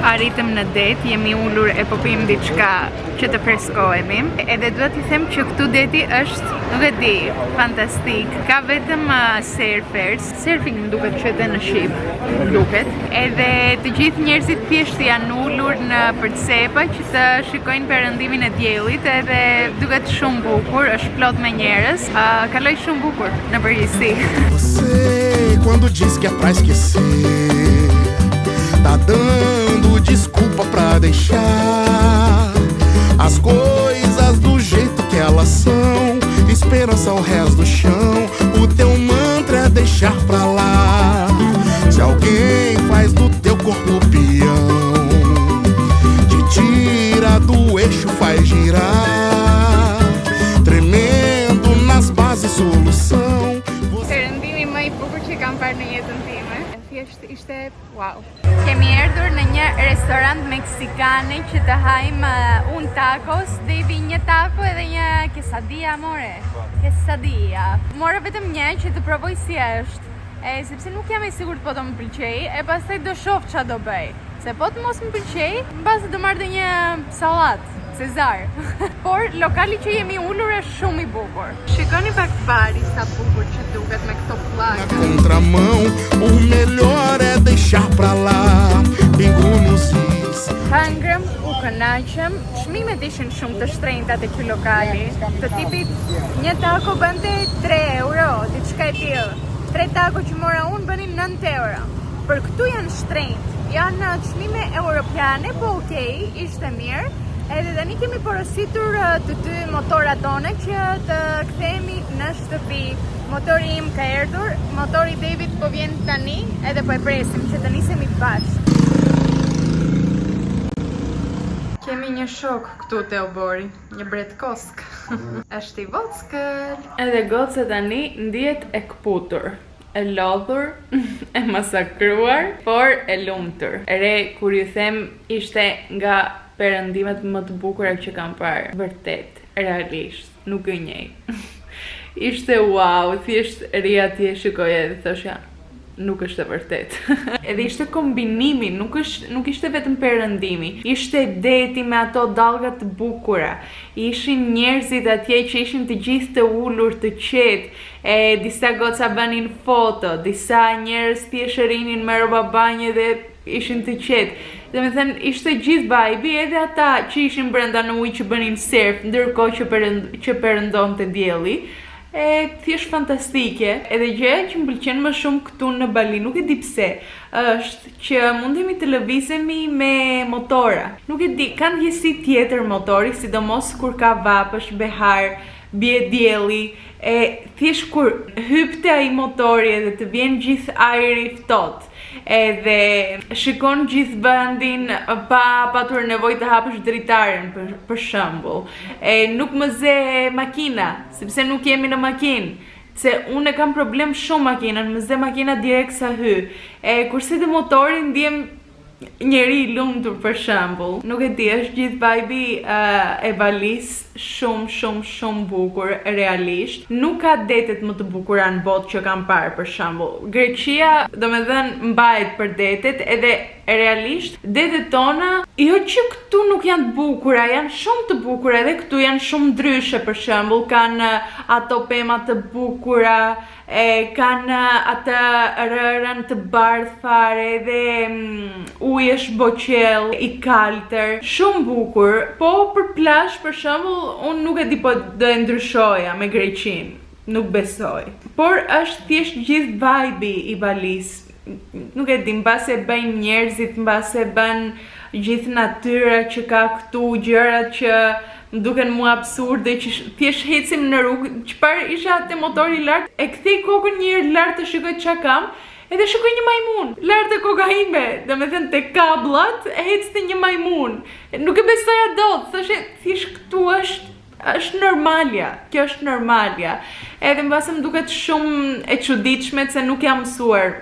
Arritëm në det, jemi ulur e po pim diçka që të freskohemi. Edhe dua t'i them që këtu deti është, nuk e di, fantastik. Ka vetëm uh, surfers, surfing më duket që edhe në shqip, më duket. Edhe të gjithë njerëzit thjesht janë ulur nëpër cepa që të shikojnë perëndimin e diellit edhe duket shumë bukur, është plot me njerëz. Uh, kaloj shumë bukur në përgjithësi. Você quando diz que é pra esquecer Tá dando desculpa pra deixar As coisas do jeito que elas são Esperança ao resto do chão O teu mantra é deixar pra lá Se alguém faz do teu corpo peão Te tira do eixo, faz girar Tremendo nas bases, solução Perëndimi më i bukur që kam parë në jetën time. Thjesht ishte wow. Kemi erdhur në një restorant meksikane që të hajmë uh, un tacos, Devi një taco edhe një quesadilla more. Po. Quesadilla. Mora vetëm një që të provoj si është. E, sepse nuk jam e sigurt po do më pëlqej, e pastaj do shoh ça do bëj. Se po të mos më pëlqej, mbase do marr ndonjë sallatë. Cezar. Por lokali që jemi ulur është shumë i bukur. Shikoni pak bari sa bukur që duket me këto pllaka. Na contramão, o melhor é deixar pra lá. Pingo nos is. Hëngrëm, u kënaqëm, çmimet ishin shumë të shtrenjta te ky lokali. Të tipit një taco bënte 3 euro, diçka e tillë. 3 taco që mora unë bënin 9 euro. Për këtu janë shtrenjtë, janë çmime europiane, po okay, ishte mirë. Edhe tani kemi porositur të dy motorat tona që të kthehemi në shtëpi. Motori im ka erdhur, motori i David po vjen tani, edhe po e presim që të nisemi bashkë. Kemi një shok këtu te oborri, një bretkosk. Është i vockël. Edhe goca tani ndihet e këputur. E lodhur, e masakruar, por e lumtur. Re, kur ju them, ishte nga perëndimet më të bukura që kam parë. Vërtet, realisht, nuk gënjej. Ishte wow, thjesht rrija atje shikoja dhe thosha, nuk është e vërtetë. Edhe ishte kombinimi, nuk është nuk ishte vetëm perëndimi. Ishte deti me ato dallga të bukura. Ishin njerëzit atje që ishin të gjithë të ulur, të qetë. E disa goca bënin foto, disa njerëz thjesht rrinin me rroba banje dhe ishin të qetë. Domethënë, ishte gjithë vibe edhe ata që ishin brenda në ujë që bënin surf, ndërkohë që perënd, që perëndonte dielli. E thjesht fantastike. Edhe gjëja që më pëlqen më shumë këtu në Bali, nuk e di pse, është që mundemi të lëvizemi me motora. Nuk e di, ka ndjesi tjetër motori, sidomos kur ka vapë, është behar, bie dielli, e thjesht kur hyp te ai motori edhe të vjen gjithë ajri i ftohtë, edhe shikon gjithë vendin pa patur nevojë të hapësh dritaren për, për shembull. E nuk më zë makina, sepse nuk jemi në makinë. Se unë e kam problem shumë makinën, më zë makina direkt sa hy. E kurse te motori ndihem njeri i lumtur për shembull. Nuk e di, është gjithë vibe uh, e Balisë shumë shumë shumë bukur realisht. Nuk ka detet më të bukura në botë që kam parë për shembull. Greqia, domethënë, mbahet për detet edhe realisht detet tona jo që këtu nuk janë të bukura, janë shumë të bukura edhe këtu janë shumë ndryshe për shembull, kanë ato pema të bukura, E kanë atë rërën të bardhë fare dhe mm, uji është boqell i kaltër. Shumë bukur, po për plazh për shembull, unë nuk e di po do e ndryshoja me Greqinë. Nuk besoj. Por është thjesht gjithë vibe i Balisë. Nuk e di, mbase bëjnë njerëzit, mbase bën gjithë natyra që ka këtu, gjërat që më duken mua absurde që thjesht ecim në rrugë, çfarë isha te motori lart, e kthej kokën një herë lart të shikoj ça kam, edhe shikoj një majmun, lart te koka ime, domethënë te kabllat, ecte një majmun. Nuk e besoja dot, thoshe thjesht këtu është është normalja, kjo është normalja. Edhe mbase më duket shumë e çuditshme se nuk jam mësuar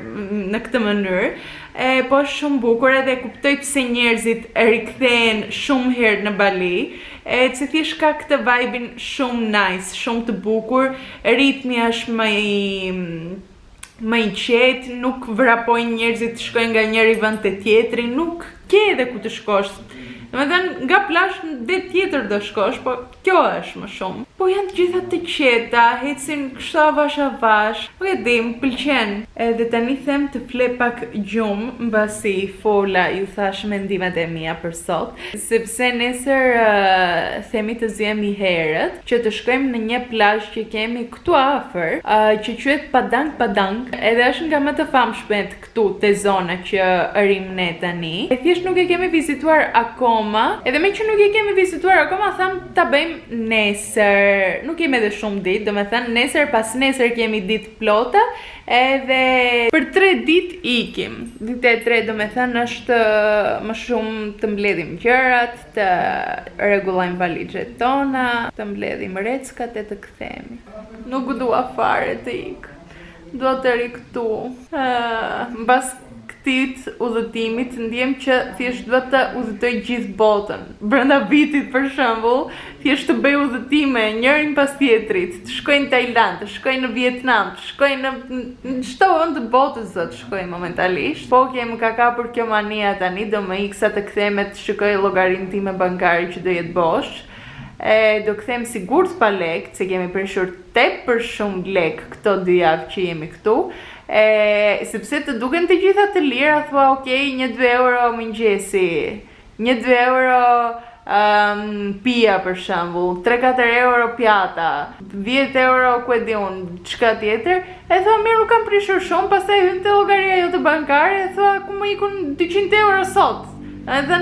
në këtë mënyrë. E po është shumë bukur edhe e kuptoj pse njerëzit rikthehen shumë herë në Bali, e se thjesht ka këtë vibe-in shumë nice, shumë të bukur, ritmi është më i më i qetë, nuk vrapojnë njerëzit të shkojnë nga njëri vend te tjetri, nuk ke edhe ku të shkosh. Domethënë, nga plazh në det tjetër do shkosh, po kjo është më shumë. Po janë të gjitha të qeta, ecin kështu avash avash. Nuk e di, më pëlqen. Edhe tani them të fle pak gjumë, mbasi fola ju thashë mendimet e mia për sot, sepse nesër uh, themi të zgjemi herët, që të shkojmë në një plazh që kemi këtu afër, uh, që quhet Padang Padang, edhe është nga më të famshmet këtu te zona që rrimë ne tani. E thjesht nuk e kemi vizituar akoma. Edhe meqë nuk e kemi vizituar akoma, thamë ta bëjmë nesër. Nuk kemi edhe shumë ditë, domethënë nesër pas nesër kemi ditë plota, edhe për 3 ditë ikim. Dita e tretë domethënë është më shumë të mbledhim gjërat, të rregullojmë valixhet tona, të mbledhim reckat e të kthehemi. Nuk dua fare të ik. Dua të rri këtu. Mbas këtij këtij udhëtimit ndjem që thjesht dua të udhëtoj gjithë botën. Brenda vitit për shembull, thjesht të bëj udhëtime njërin pas tjetrit, të shkoj në Tajlandë, të shkoj në Vietnam, të shkoj në në çdo vend të botës do të shkoj momentalisht. Po ok, më ka kapur kjo mania tani, do më ikë sa të kthehem e të shikoj llogarinë time bankare që do jetë bosh. E do kthehem sigurt pa lek, se kemi prishur tepër shumë lek këto dy javë që jemi këtu. E sepse të duken të gjitha të lira, thua ok, 1-2 euro mëngjesi, 1-2 euro um, pija për shembull, 3-4 euro pjata, 10 euro ku e di unë, çka tjetër, e thua mirë nuk kam prishur shumë, pastaj hyn te llogaria jote bankare e thua ku më ikun 200 euro sot. Edhe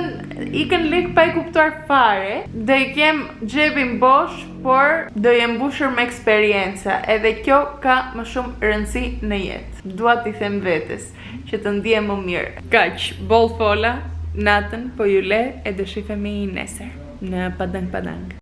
ikën lek pa e kuptuar fare, do e kem xhepin bosh, por do jem mbushur me eksperienca, edhe kjo ka më shumë rëndësi në jetë. Dua t'i them vetes që të ndihem më mirë. Kaq, boll fola, natën po ju le e do shifemi nesër në Padang Padang.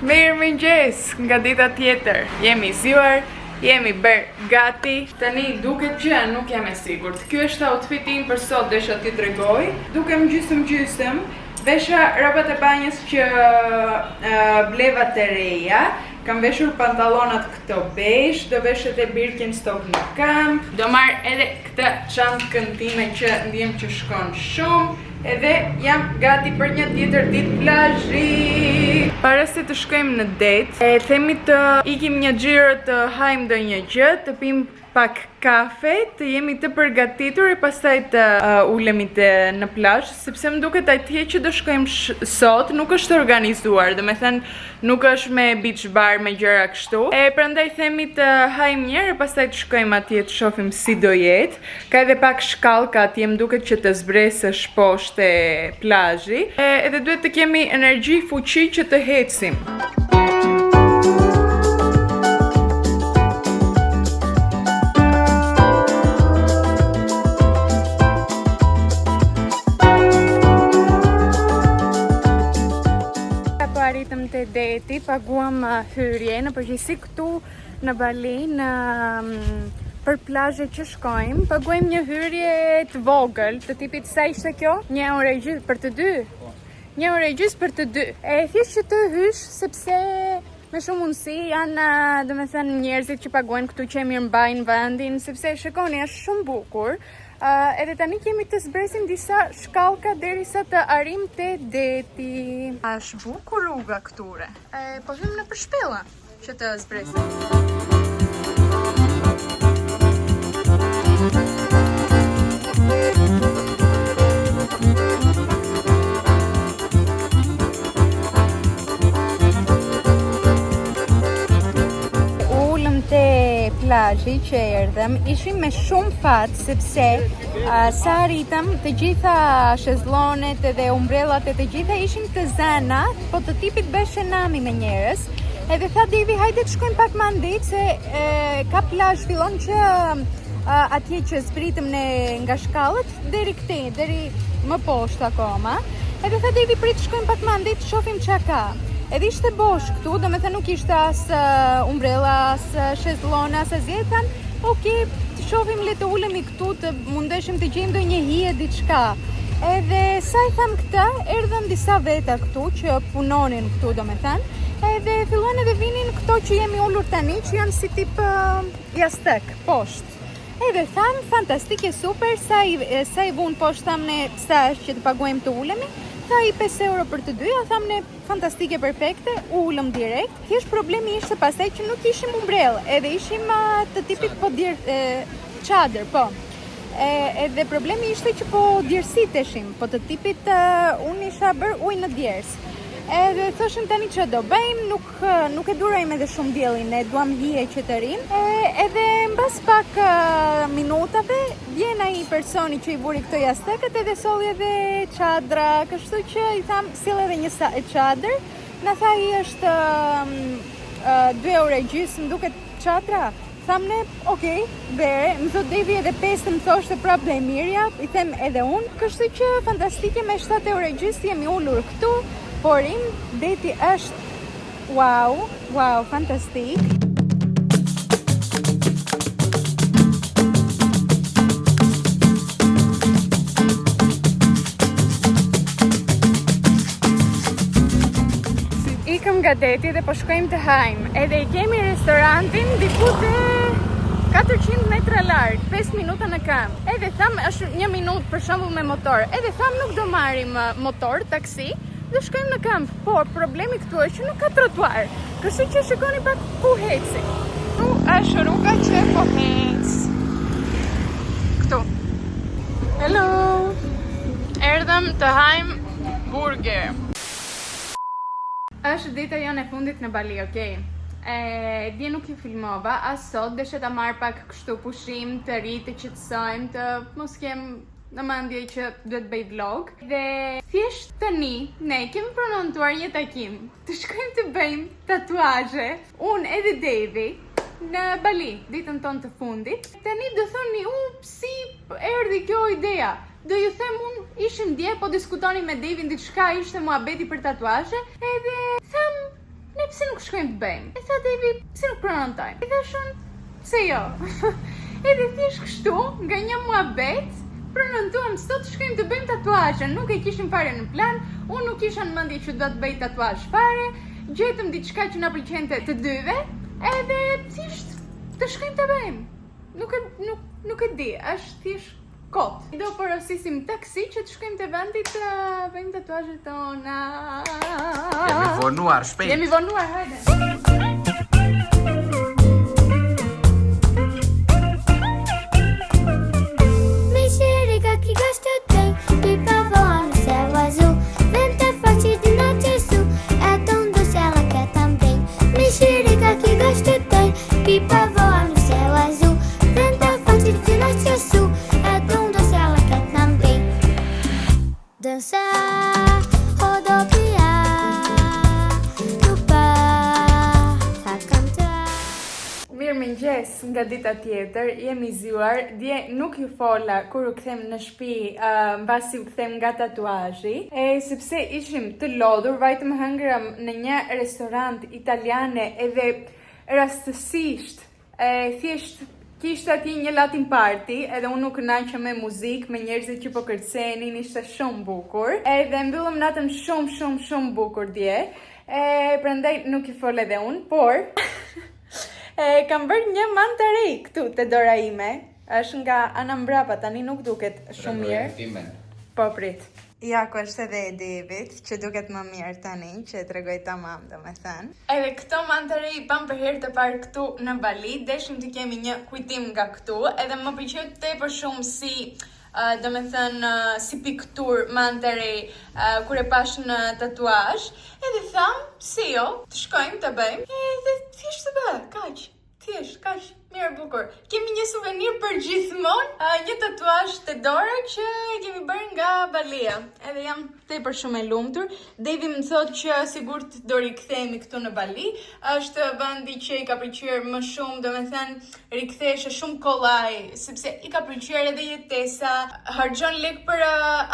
Mirëmëngjes nga dita tjetër. Jemi zgjuar, jemi bërë gati. Tani duket që nuk jam e sigurt. Ky është outfiti im për sot, desha t'ju tregoj. Dukem gjysëm gjysëm. Vesha rrobat e banjës që uh, bleva të reja. Kam veshur pantallonat këto beige, do vesh edhe Birkenstock në këmbë. Do marr edhe këtë çantkën time që ndjem që shkon shumë. Edhe jam gati për një tjetër ditë plazhi. Para se të shkojmë në det, e themi të ikim një xhiro të hajmë ndonjë gjë, të pim pak kafe, të jemi të përgatitur e pastaj të uh, ulemi të në plazh, sepse më duket atje që do shkojmë sot nuk është organizuar, domethënë nuk është me beach bar me gjëra kështu. E prandaj themi të hajmë një herë e pastaj të shkojmë atje të shohim si do jetë. Ka edhe pak shkallka atje, më duket që të zbresësh poshtë te plazhi. E, edhe duhet të kemi energji, fuqi që të ecim. Po arritëm te deti, paguam uh, hyrje, në përgjithësi këtu Në Bali, në mm, për plazhe që shkojmë, paguajmë një hyrje të vogël, të tipit sa ishte kjo? Një euro e gjysmë për të dy. Po. Një euro e gjysmë për të dy. E thjesht që të hysh sepse me shumë mundësi janë, domethënë, njerëzit që paguajnë këtu që e mirëmbajnë vendin, sepse shikoni, është shumë bukur. Uh, edhe tani kemi të zbresim disa shkallka derisa të arrijmë te deti. A është bukur rruga këture? E, po hymë nëpër shpella. Që të zbresim. te plazhi që erdhëm, ishim me shumë fat sepse uh, sa arritëm të gjitha shezllonet edhe umbrellat e të gjitha ishin të zëna, po të tipit bëheshe nami me njerëz. Edhe tha Devi, hajde të shkojmë pak më andej se e, ka plazh fillon që a, atje që zbritëm ne nga shkallët deri këtej, deri më poshtë akoma. Edhe tha Devi, prit të shkojmë pak më andej të shohim çka ka. Edhe ishte bosh këtu, domethënë nuk ishte as uh, umbrella, as shezllona, as asgjë, thamë, ok, të shohim le të ulemi këtu të mundeshim të gjejmë ndonjë hije diçka. Edhe sa i thamë këtë, erdhën disa veta këtu që punonin këtu, domethënë, edhe filluan edhe vinin këto që jemi ulur tani, që janë si tip uh, jastëk, poshtë. Edhe thamë, fantastike, super, sa i, sa i vunë poshtë, thamë ne, sa është që të paguajmë të ulemi, tha i 5 euro për të dyja, thamë ne, fantastike, perfekte, u ulëm direkt. Thjesht problemi ishte pastaj që nuk kishim umbrellë, edhe ishim uh, të tipit po djer, e, çadër, po. E, edhe problemi ishte që po djersiteshim, po të tipit uh, unë isha bërë ujë në djersë. Edhe thoshim tani që do bëjmë, nuk, nuk e durojmë edhe shumë diellin, ne duam hije që të rrimë. E, edhe mbas pak uh, minutave, vjen ai personi që i vuri këto jastëkët edhe solli edhe çadra, kështu që i thamë sill edhe një sa, çadër, na tha i është uh, 2 euro e gjysmë, duket çadra. Thamë ne, ok, bere, më thot Devi edhe 5 më thoshte prapë do e merrja, i them edhe unë, kështu që fantastike me 7 euro e gjysmë jemi ulur këtu, por im, deti është wow, wow, fantastik. Erdhëm nga deti dhe po shkojmë të hajmë. Edhe i kemi restorantin diku te 400 metra larg, 5 minuta në këmbë. Edhe thamë është një minutë për shembull me motor. Edhe thamë nuk do marrim motor, taksi, do shkojmë në këmbë. Por problemi këtu është që nuk ka trotuar. Kështu që shikoni pak ku ecim. Këtu është rruga që po ec. Këtu. Hello. Erdhëm të hajmë burger. Është dita jonë e fundit në Bali, okay? E, dje nuk ju filmova, as sot desha ta marr pak kështu pushim, të ri, të qetësojmë, të mos kem në mendje që duhet bëj vlog. Dhe thjesht tani ne kemi prenotuar një takim, të shkojmë të bëjmë tatuazhe, unë edhe Devi në Bali, ditën tonë të fundit. Tani do thoni, u, si erdhi kjo ideja? Do ju them unë, ishim dje, po diskutonim me Devin diçka, ishte muhabeti për tatuazhe, edhe tham, ne pse nuk shkojmë të bëjmë? E tha Devi, pse nuk prenotojmë? E thash unë, pse jo? Edhe thjesht kështu, nga një muhabet, prenotuam sot shkojmë të bëjmë tatuazhe, nuk e kishim fare në plan, unë nuk isha në mendje që do të bëj tatuazh fare, gjetëm diçka që na pëlqente të dyve, edhe thjesht të shkojmë të bëjmë. Nuk e nuk nuk e di, është thjesht kot. Do porosisim taksi që të shkojmë te vendi të bëjmë tatuazhet tona. Jemi vonuar shpejt. Jemi vonuar, hajde. Mexerica que gosto tem, pipa voa no céu azul. Vento é forte de norte a sul, é tão doce ela quer também. Mexerica que gosto tem, pipa voa no céu azul. Vento é forte de norte a sul, é tão doce ela quer também. Dançar, rodopiar, no par, a cantar. Mirë mëngjes nga dita tjetër, jemi zgjuar, dje nuk ju fola kur u kthem në shtëpi, mbasi u kthem nga tatuazhi, e sepse ishim të lodhur, vajtëm hëngrëm në një restorant italiane edhe rastësisht, e, thjesht kishte atje një Latin party, edhe unë nuk kënaqem me muzikë, me njerëzit që po kërcenin, ishte shumë bukur. Edhe mbyllëm natën shumë shumë shumë bukur dje. E prandaj nuk i fol edhe unë, por e kam bërë një manta ray këtu te dora ime. Është nga ana mbrapa, tani nuk duket shumë mirë. Timen. Po prit. Ja, ku është edhe e David, që duket më mirë tani, që e tregoj tamam, do me thënë. Edhe këto manta ray i pam për herë të parë këtu në Bali, deshim të kemi një kujtim nga këtu, edhe më pëlqeu tepër shumë si do me thënë si piktur manta ray kur e pash në tatuazh, edhe tham, si jo, të shkojmë të bëjmë, edhe thjesht të bë, kaq. Thjesht, kaq, mirë bukur. Kemi një suvenir për gjithmonë, një tatuazh te dora që e kemi bërë nga Balia. Edhe jam tepër shumë e lumtur. Devi më thotë që sigurt do rikthehemi këtu në Bali. Është vendi që i ka pëlqyer më shumë, do me thënë, rikthehesh shumë kollaj, sepse i ka pëlqyer edhe jetesa, harxhon lek për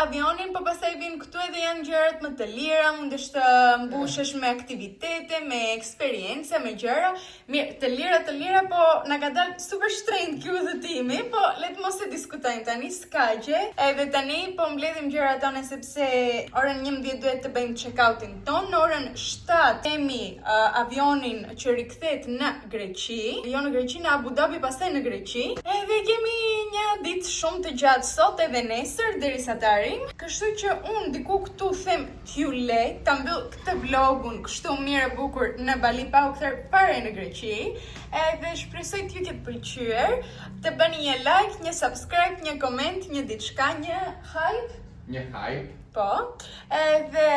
avionin, po pastaj vin këtu edhe janë gjërat më të lira, mundesh të mbushesh me aktivitete, me eksperienca, me gjëra. Mirë, të lira, të lira, po na ka dalë super shtrenjtë ky udhëtimi, po le të mos e diskutojmë tani, s'ka gjë. Edhe tani po mbledhim gjërat tona sepse orën 11 duhet të bëjmë check-outin ton, në orën 7 kemi avionin që rikthehet në Greqi, jo në Greqi, në Abu Dhabi, pastaj në Greqi. Edhe kemi një ditë shumë të gjatë sot edhe nesër derisa të arrijmë. Kështu që unë diku këtu them t'ju le ta mbyll këtë vlogun kështu mirë e bukur në Bali pa u kthyer fare në Greqi. Edhe shpresoj t'ju ketë pëlqyer. Të bëni një like, një subscribe, një koment, një diçka, një hype. Një hype. Po. Edhe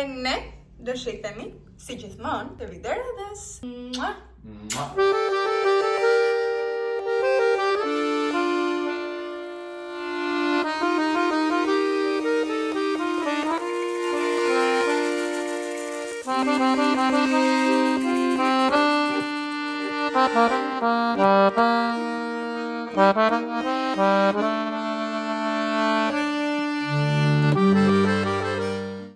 ne do shihemi si gjithmonë te video e radhës. Mua. Mua. Thank you.